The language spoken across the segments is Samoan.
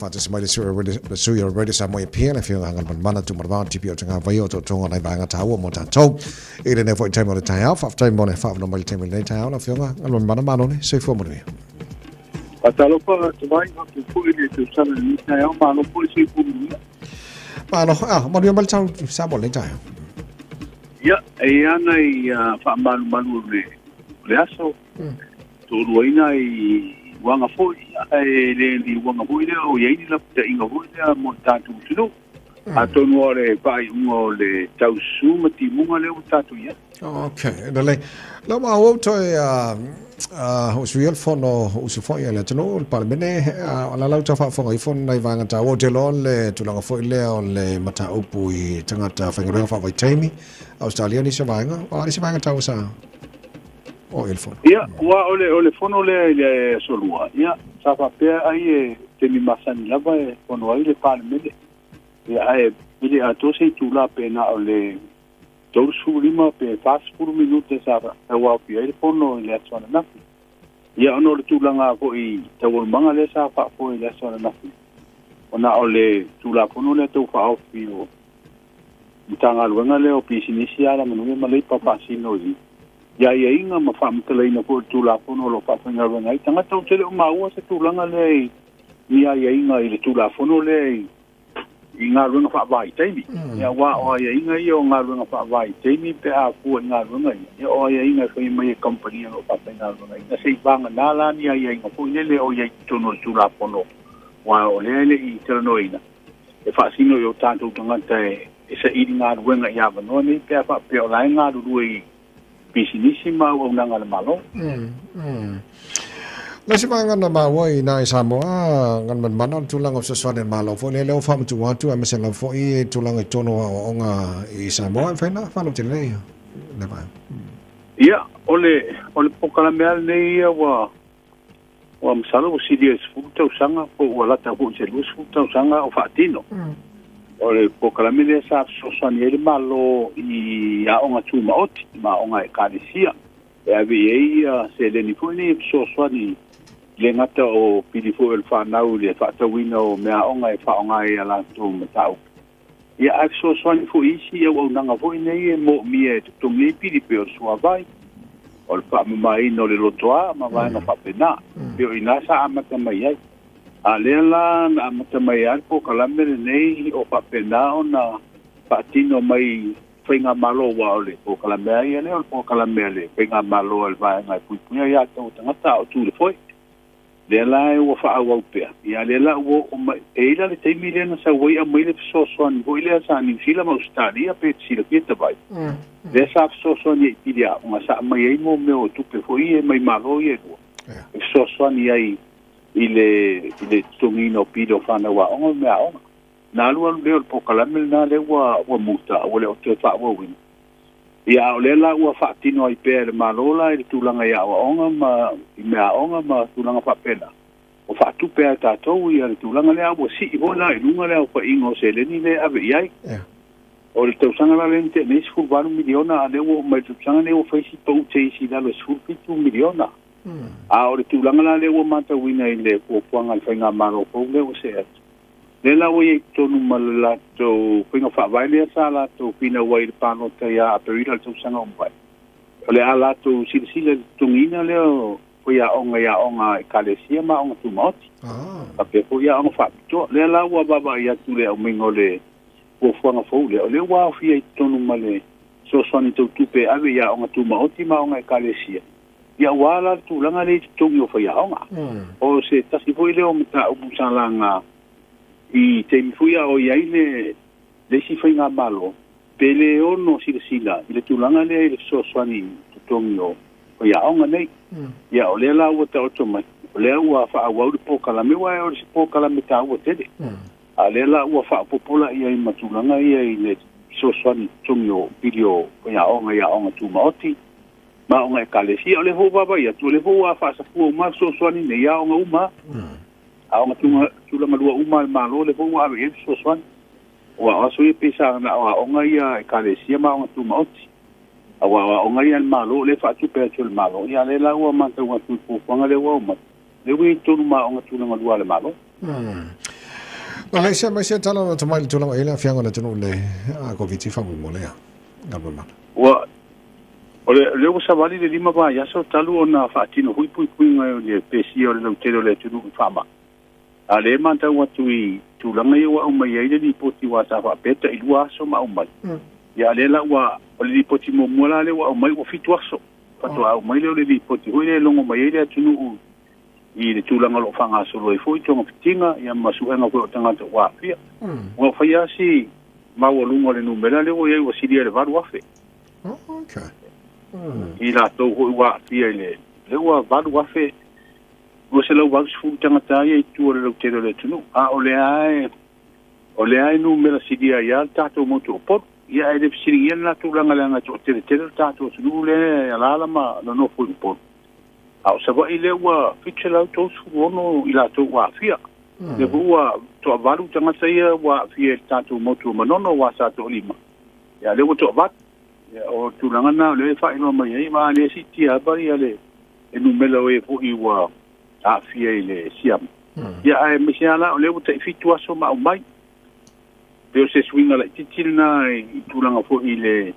Faatasi mai le sui o le Radio Samoa i Apia, le Afioga Hangana Tumaravao, TP o Te Ngā o Tautoga nai vaega tāua mō tātou. I lenei foi taimi o le taeao, faafetai mo le faaavanoa mai le taimi o lenei taeao, le Afioga Hangana Malo le soifua manuia. Faatalofa atu mai, faapea foi le tausaga i lenei taeao, malo foi le soifua manuia. Malo, ah, manuia mai le tau Samoa lenei taeao. Ia, e i ana i faamalumalu o le, o le aso, Toaluaina i uaga foi, ae le ni uaga foi lea o i ai ni lapataiga foi lea mo le tatou atunuu. Atonu o le faaiuga o le taususu ma timuga lea ua tatou i ai. Ok, lelei. Lau ma au toe o suia le fono usu foi a le atunuu, le Palemene, o la lau tau faafofoga ifo nai vaega taua. Ou te iloa le tulaga foi lea o le mataupu i tagata faigaluega faavaitaimi, Australia nisi o vaega, o a nisi vaega taua sa o i le fono. Ia, ua o le, o le fono lea i le aso lua, ia, sa faapea ai e taimi masani lava e fono ai le Palemene. Ia, ae i le atoa se itula pe na o le 35 pe 40 minute sa tauaofia ai le fono i le aso ananafi. Ia, ona o le tulaga foi taualumaga lea sa faafoe i le aso ananafi, ona o le Tulafono lea tau faaofi o Matagaluega lea o Pisinisi, Alamanuia ma Leipa faasino i aiaiga ma faamatalaina foi o le Tulafono o lo o faafaigaluega ai tagata. Ou te le o maua se tulaga lea i ni aiaiga i le Tulafono lea i i galuega faavaitaimi. Ia, aua o aiaiga ia o galuega faavaitaimi pe a fua i galuega ia, ia o aiaiga e faia mai e kamupani o lo o faafaigaluegaina. Se i vagana la ni aiaiga foi lele o i ai i totonu o le Tulafono, aua o lea e le i talanoaina e faasino i o tatou tagata e saili galuega i avanoa nei pe a faapea o la e galulue i pisinisi ma auaunaga a le Malo. Le isi vaega na maua i ina i Samoa, Galumalemana, o le tulaga o fesoasoani a le Malo foi lea, lea ua faamatuu atu aemaise lava foi tulaga i totonu o aoaoga i Samoa, e mafai ona faalautele lea vaega. Ia, o le, o le polokalame lava lenei ia ua Ua masalo ua silia i le 10 tausaga po ua lata foi i se 20 tausaga o faatino. O le polokalame lea sa fesoasoani ai le Malo i aoga tumaoti ma aoga a Ekalesia e ave i ai ia seleni foi nei e fesoasoani e le gata o pili foi o le fanau i le faatauina o meaaoga e faaaoga ai i a latou mataupu. Ia ae fesoasoani foi i isi auaunaga foi nei e moomia e totogi ai pili pei o le suavai, o le faamamaina o le lotoa ma vaega faapena. Pei o i ina sa amata mai ai. A lea la na amata mai ai le polokalame lenei o faapena ona faatino mai faigamalo aua o le polokalame lava ia lea o le polokalame a le faigamalo a le vaega e puipuia ia tatou tagata a o tu i le foe. Lea la ua faaauau pea, ia lea la ua oo mai, e i ai la le taimi lea na sau ai aumai le fesoasoani foi lea sa Niu Sila ma Ausetalia pe te silafia Tavai, lea sa fesoasoani ai i pili aoga, sa aumai ai mo mea o tupe foi ia mai Malo ia e lua, e fesoasoani ai i le i le totogiina o pili o fanau aoga ma mea aoga. Na alu alu lea o le polokalame lena lea ua ua muta ua le o toe faaauauina. Ia, a o lea la ua faatino ai pea e le Malo la i le tulaga i aoaoga ma i meaaoga ma tulaga faapena, ua faatupe lava e tatou ia le tulaga lea, a ua sii foi la i luga le aofaiga o seleni lea e ave i ai. O le tausaga la lea na tea nei, $18 miliona, a o lea ua oo mai i le tausaga lenei ua fai si pau te isi i lalo e $17 miliona. A o le tulaga la lea ua matauina i le fuafuaga a le Faigamalo fou lea ua see atu, Lea la ua i ai i totonu ma le latou faiga faavae lea sa latou finau ai i le palota ia Aperila i le tausaga ua mavae. O le a latou silasila i le totogiina lea o faiaoga i aoga a Ekalesia ma aoga tumaoti, faapea foi aoga faapitoa. Lea la ua vaavaai atu le aumaiga o le fuafuaga fou lea, o lea ua aofia i totonu ma le fesoasoani tau tupe e ave i aoga tumaoti ma aoga a Ekalesia. Ia aua la le tulaga lea i totogi o faiaoga. O se tasi foi lea o mataupu sa laga i taimi foi a o i ai le le isi faigamalo, pe le ono silasila i le tulaga lea i le fesoasoani i totogi o faiaoga nei. Ia o lea la ua taoto mai, o lea ua faaauau le polokalame, aua o se polokalame taua tele. A o lea la ua faaopoopo la i ai ma tulaga ia i le fesoasoani i totogi o pili o faiaoga i aoga tumaoti, ma aoga Ekalesia. O lea foi ua vaavaai atu, o lea foi ua faasafua uma fesoasoani nei i aoga uma, aoga tulaga lua uma a le Malo, lea foi ua ave i ai fesoasoani. Aua o aso ia pei sa na o aoga ia Ekalesia ma aoga tumaoti. Aua o aoga ia a le Malo, o lea e faatupe atu e le Malo. Ia lea la ua matau atu i fuafuaga lea ua aumai, lea ua i ai totonu ma aoga tulaga lua a le Malo. O le isi mai se tala o tamai le tulaga i le afiaga o le atunuu le Koviti faamolemole a Galumalemana. Ua o le lea ua savali le 5 vaiaso talu ona faatino foi puipuiga o le pesia o le lautele o le atunuu i faamai. A lea e matau atu i tulaga ia ua aumai ai le lipoti aua sa faapea tai 2 aso ma aumai. Ia a lea la ua o le lipoti muamua la lea ua aumai ua 7 aso. Faatoa aumai lea o le lipoti foi lea e logo mai ai le atunuu i le tulaga o lo o faagasolo ai foi togafitiga ia ma suega foi o tagata ua aafia. Ua fai lava si maualuga o le numera lea ua i ai ua silia i le 8,000. Oh, okay. I latou foi ua aafia i le lea ua 8,000 280 tagata ia i tua o le lautele o le atunuu. A o lea e o lea e numera silia ai lava le tatou motu o Upolu. Ia ae le fesiligia lena tulaga leaga e toateletele le tatou atunuu lea e alaala ma nonofo i Upolu. A o Savaii lea ua 736 i latou ua aafia. Lea foi ua toavalu tagata ia ua aafia i le tatou motu o Manono aua sa toalima. Ia lea ua toavalu. Ia o tulaga na o lea e faailoa mai ai, ma lea siitia lava ia le numera o e foi ua aafia i le siama. Ia ae aemaise lava la o lea ua tai 7 aso ma aumai. Pei o se suiga laitiiti lena i tulaga foi i le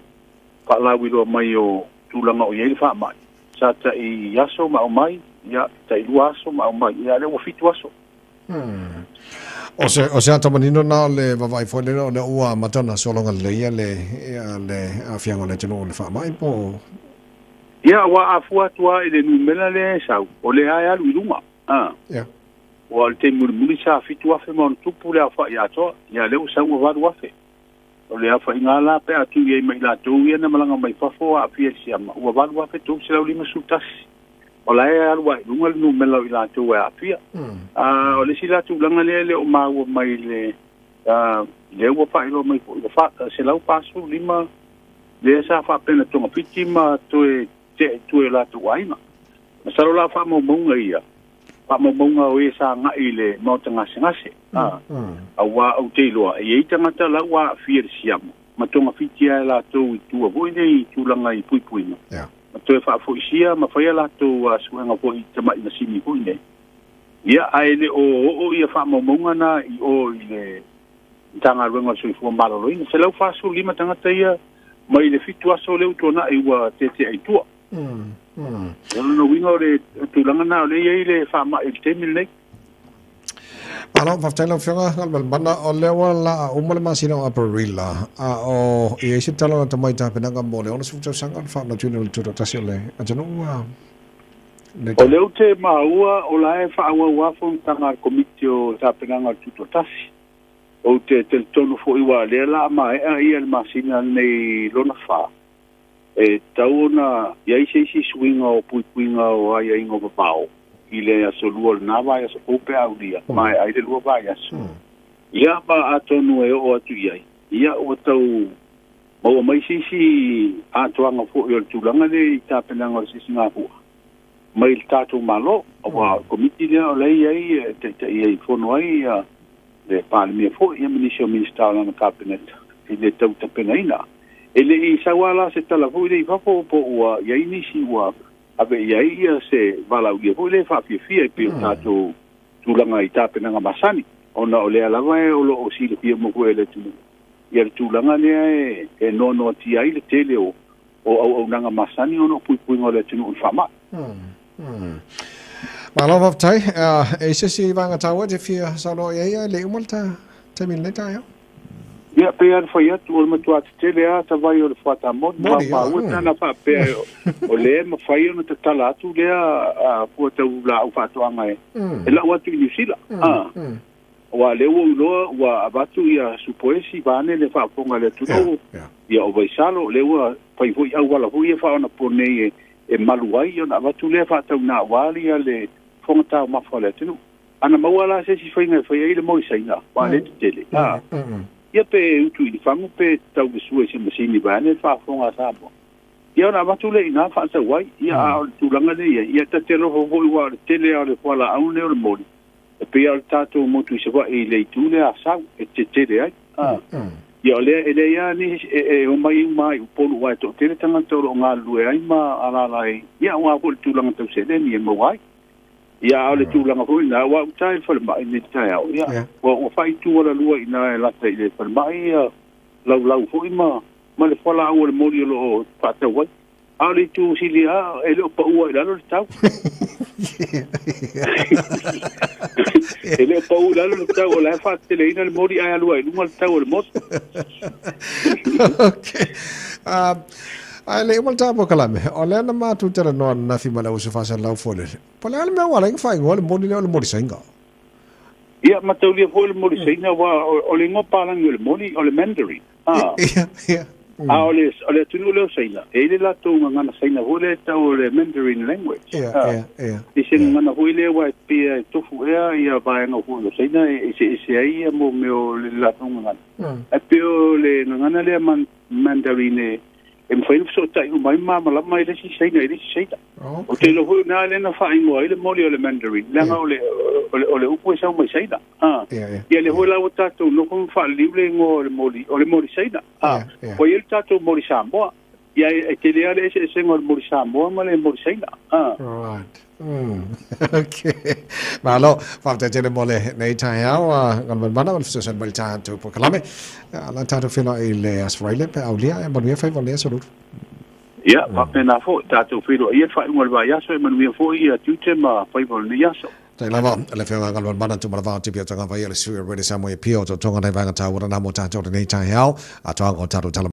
faalauiloa mai o tulaga o i ai le faamai. Sa tai aso ma aumai, ia tai 2 aso ma aumai, ia lea ua 7 aso. O se ata manino na o le vaavaai foi lea o lea ua amata ona sologa lelei ia le aafiaga o le atunuu i le faamai po o. Ia, ua afua atu lava i le numera lea e sau, o lea e alu i luga. Ia. Ua o le taimi mulimuli sa 7,000 ma ona tupu le aofai atoa, ia lea ua sau ua 8,000. O le aofaiga la pe a tuu i ai ma i latou ia na malaga mai fafo aafia i le siama, ua 8,351. O la e alu lava i luga le numera o i latou e aafia. O le isi la tulaga lea e le o maua mai le lea ua faailoa mai foi, ua 145 lea sa faapena togafiti ma toe tea i tua i o latou aiga. Masalo la o faamaumauga ia, faamaumauga o e sa agai i le maota gasegase. Aua ou te iloa, e i ai tagata la ua aafia i le siama, ma togafiti lava e latou i tua foi nei i tulaga i puipuiga, ma toe faafoisia ma fai a latou suega foi i tamai masini foi nei. Ia, ae le o oo ia faamaumauga na i o i le Matagaluega o le Soifua Maloloina. 145 tagata ia mai le 7 aso lea ua tuanai ua tetea i tua. O lona uiga o le tulaga lena o lea e i ai le faamai i le taimi lenei. Malo, faafetai lau Afioga Galumalemana. O lea ua laa uma le masina o Aperila, a o i ai se tala lata mai tapenaga mo le 60 tausaga o le faamanatuina o le Tutoatasi o le atunuu a lenei O lea ou te maua o la e faaauau lava fonotaga a le Komiti o Tapenaga o le Tutoatasi. Ou te talitonu foi aua o lea la a maea ia le masina lenei lona fa, e tatau ona i ai se isi suiga o puipuiga o aiaiga o vavao i le aso lua o lena vaiaso fou pe a aulia, maea ai le lua vaiaso. Ia ma atonu e oo atu i ai, ia ua tau maua mai se isi atoaga foi o le tulaga lea i tapenaga o le sisigafua mai le tatou Malo, aua o le Komiti lea o lea e i ai e taitaifono ai ia le Palemia foi ia ma nisi o Minisita o lana Kapeneta i le tau tapenaina. E le i sau lava la se tala foi lea i fafo po ua i ai nisi ua ave i ai ia se valaaulia foi lea e faafiafia e pei o tatou tulaga i tapenaga masani, ona o lea lava e o lo o silafia uma foi e le atunuu ia le tulaga lea e noanoatia ai le tele o auaunaga masani ona o puipuiga o le atunuu i le faamai. Malo faafetai. E i se isi vaega taua e te fia saunoa i ai ae le i uma le taimi i lenei taeao? Ia, pei lava ona fai atu, o le matua tetele lava ta vai o le fuata moni. Moni, Ma maua pe ana faapea o lea e mafai ona tatala atu lea fua tau laau faatoaga e lau atu i Niu Sila. Aua o lea ua ou iloa ua avatu ia Supoesi vaeane le faafofoga a le atunuu, ia o Vaisalo, o lea ua fai foi auala foi ia faaonaponei e malu ai, ona avatu lea faataunaa aua ia le fofoga taumafa o le atunuu. Ana maua la se isi faiga e fai ai le moe Saina, aua o lea e tetele, ia pe utu i le fagu pe tau le sua i se masini vaeane le faafofoga a Samoa. Ia ona avatu lea i ina faatau ai, ia a o le tulaga lea e i ai, ia ta te alofa foi aua o le tele lava o le fualaau lenei o le moli, E pei lava o le tatou motu i Savaii i le itu lea a Sau e tetele ai. Ia o lea e leai lava nisi e omai uma lava i Upolu aua e toatele tagata o lo o galulue ai ma alaala ai, ia aua foi le tulaga tau seleni e maua ai. Ia, a o le tulaga foi lena, aua ua ta i le falemai i lenei taeao, ia, ua faaitu alalua i ina e lata i le falemai ia laulau foi ma ma le fualaau o le moli o lo o faatau ai. A o le itu sili lava, e le o paua i lalo le tau. E le o pau i lalo le tau, o la e faateteleina le moli ae alu ai i luga le tau o le moli. Okay. Ae le i uma le tatou polokalame, o lea na matou talanoa ananafi ma le uso faasalalau foi lele. Po o le a le mea ua ala ai ona faaigoa le moli lea o le moli Saina? Ia, mataulia foi le moli Saina, aua o le igoa palagi o le moli, o le Mandarin. A, Ia, ia. a o le, o le atunuu lea o Saina, e i ai le latou gagana Saina foi lea e tau o le Mandarin language. Ia, A, ia, ia. i se gagana foi lea aua e pei e tofu ea ia vaega foi o Saina e eseese ai ia mo mea o le latou gagana. Ae pei o le gagana lea Mandarin e e mafai ona fesootai uma ai ma malamalama ai le isi Saina i le isi Saina. Ou te iloa foi o i ina lea na faaigoa ai le moli o le Mandarin, leaga o le, o le, o le upu e sau mai Saina. A, ia lea foi la ua tatou nofo ma faaliliu le igoa o le moli, o le moli Saina. A, ua i ai le tatou moli Samoa. Ia e tele lava le eseesega o le moli Samoa ma le moli Saina. A. Right. Okay. Malo, faafetai tele mo lenei taeao, Galumalemana ma le fesoasoani mai i le tatou polokalame. La tatou feiloai i le Aso Faraile pe aulia e manuia faiva o lenei aso Lulu. Ia, faapena foi, tatou feiloai ia i le faaiuga o le vaiaso e manuia foi ia tiute ma faiva o lenei aso. Tai lava, le Afioga Galumalemana Tuumanavao Tipi o Tagava ia le sui o Radio Samoa i Apia o Totoga nai vaega taua lena mo tatou lenei taeao, atoaga o tatou tala.